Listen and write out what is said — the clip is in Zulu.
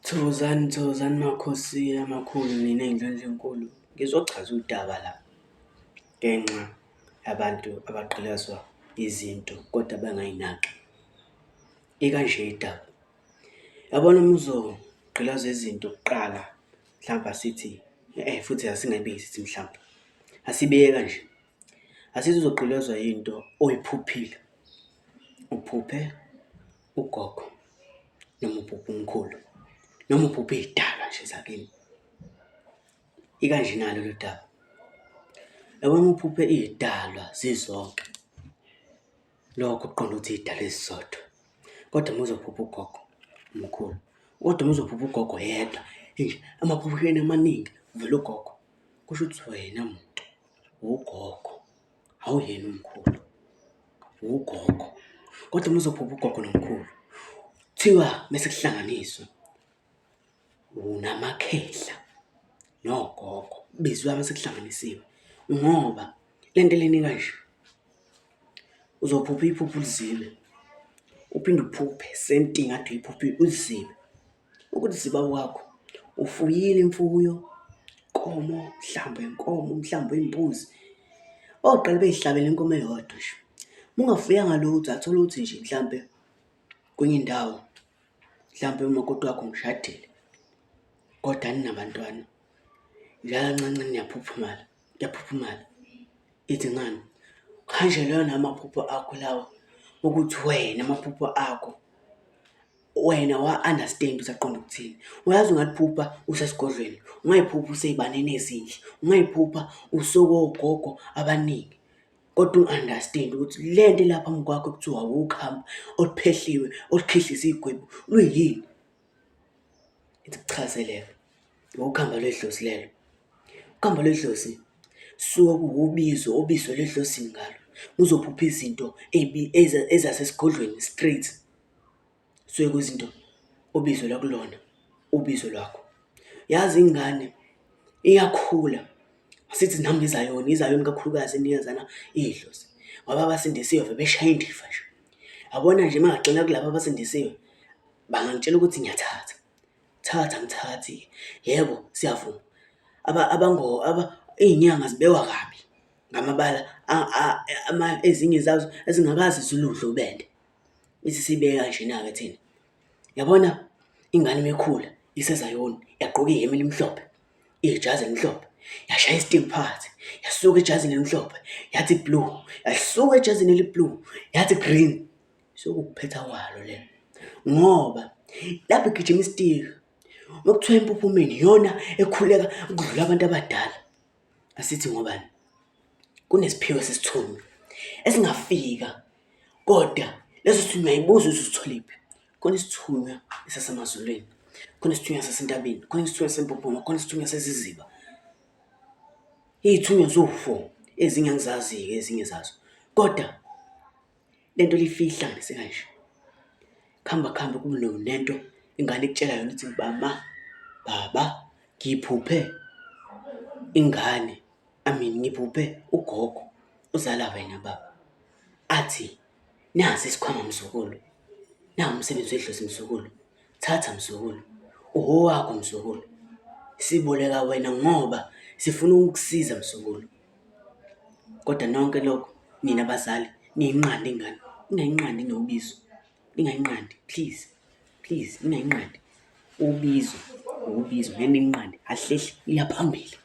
Thokozani, thokozani makhosi amakhulu nina ey'ndlondlo ey'nkulu. Ngizochaza udaba la ngenxa yabantu abagqilazwa izinto kodwa bengay'naki. Ikanje indaba, uyabona uma uzogqilazwa izinto kuqala, mhlampe asithi futhi asingayibizi sithi mhlampe, asibeke kanje, asithi uzogqilazwa yinto oyiphuphile, uphuphe ugogo noma uphuphe umkhulu noma uphuphe iy'dalwa nje zakini. Ikanje nalo lolu daba. Uyabona uma uphuphe iy'dalwa zizonke, lokho kuqonde ukuthi iy'dalwa ezizodwa, kodwa uma uzophupha ugogo, umkhulu, kodwa uma uzophupha ugogo yedwa eish emaphuphweni amaningi kuvela ugogo, kusho ukuthi wena muntu ugogo. Awuyena umkhulu, ugogo. Kodwa uma uzophupha ugogo nomkhulu, kuthiwa mese kuhlanganiswa unamakhehla nogogo, kubizwa mase kuhlanganisiwe ngoba le nto lena ikanje, uzophupha iphupho ulizibe, uphinde uphuphe same thing kade uyiphuphile ulizibe. Ukuziba kwakho ufuyile imfuyo, inkomo, mhlawumbe inkomo, mhlawumbe imbuzi. Oqale bey'hlabele inkomo eyodwa nje. Uma ungafuyanga lutho athola ukuthi nje mhlampe kwenye indawo, mhlampe umakoti wakho nishadile, kodwa aninabantwana. Njalo kancane kancane niyaphuphumala, kuyaphuphumala. Ithi ngani? Kuhanjelwe namaphupho akho lawa ukuthi wena amaphupho akho wena wa-understand ukuthi aqonde ukuthini. Uyazi ungaliphupha usesigodlweni, ungayiphupha usey'baneni ezinhle, ungayiphupha usukogogo abaningi, kodwa unga-understand ukuthi le nto ela phambi kwakho ekuthiwa wukhamba oluphehliwe olukhihlisa iy'gwebu luyini. Ithi kuchazeleke, ukhamba lwedlozi lelo. Ukhamba lwedlozi suke kuwubizo obizelwe edlozini ngalo. Uzophupha izinto ezasesigodlweni straight. Suke kuzinto obizelwa kulona ubizo lwakho. Yazi ingane iyakhula, asithi nami izayoni, izayoni kakhulukazi enikezana idlozi ngoba abasindisiwe vele beshaya indiva nje. Yabona nje uma ngagxila kulaba abasindisiwe, bangangitshela ukuthi ngiyathatha, thatha angithathi-ke. Yebo, siyavuma iy'nyanga zibekwa kabi ngamabala ezinye zazo ezingakaze ziludle ubende. Ithi siyibeke kanjena-ke thina, yabona ingane uma ikhula isezayoni yagqoka iyembe elimhlophe, ijazi elimhlophe, yashaya isitimu phakathi, yasuka ejazini elimhlophe yathi blue, yasuka ejazini eli-blue yathi green, sekuwukuphetha kwalo lelo. Ngoba lapho igijima istika, uma kuthiwa empophomeni iyona ekhuleka ukudlula abantu abadala. Asithi ngobani? Kunesiphiwo sesithunywa esingafika kodwa leso sithunywa ayibuzi ukuthi usitholephi. Khona isithunywa esasemazulwini, khona isithunywa sasentabeni, khona isithunywa sempophoma, khona isithunywa seziziba. Iy'thunywa ziwu-four, ezinye angizazi-ke ezinye zazo, kodwa le nto le ifike ihlanganise kanje. Kuhamba kuhambe kube nento ingane ikutshela yona ithi mama, baba, ngiphuphe ingane, I mean ngiphuphe ugogo ozala wena baba, athi nasi isikhwama mzukulu, nawu umsebenzi wedlozi mzukulu, thatha mzukulu, owakho mzukulu, siboleka wena ngoba sifuna ukukusiza mzukulu. Kodwa nonke lokho nina bazali niyinqande ingane, ningayinqandi inobizo, ningayinqandi please, please ningayinqandi. Ubizo, ubizo ngeke niyinqande, alihlehli liya phambili.